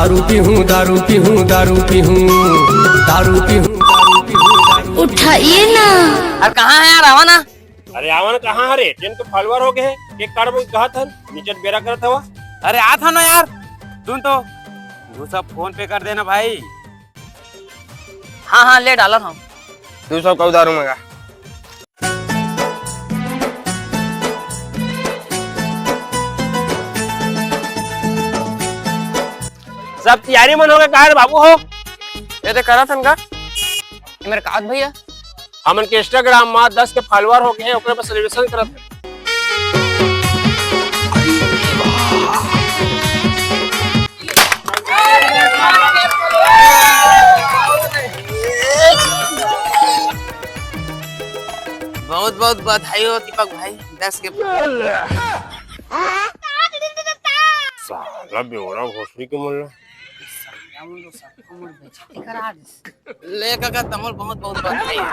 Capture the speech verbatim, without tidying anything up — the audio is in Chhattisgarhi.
दारू पीहूं, दारू पीहूं, दारू पीहूं, दारू पीहूं, दारू पीहूं, दारू पीहूं। उठाइए ना। अरे कहाँ है यार, आवा ना। अरे आवा ना, कहाँ हरे? एटीएम के फॉलोअर हो गए हैं। केक काटबो कहत हन, नीचे बेरा करत हवा। अरे आत हन ना यार, तुम तो वो सब फोन पे कर देना भाई। हाँ हाँ, ले डालत हूँ। तू सब कऊ दारू मंगा। सब तैयारी मन हो गए का रे बाबू हो? ये दे करत हन का? ये मेरे का होत भैया? हमन के इंस्टाग्राम में दस के फॉलोअर हो गए हैं, ओकरे पर सेलिब्रेशन करत हन। बहुत बहुत बधाई हो दीपक भाई, दस के। साला बेवड़ा भोसड़ी के मुल्ला। ले काका, तमोल बहुत बहुत बधाई हो।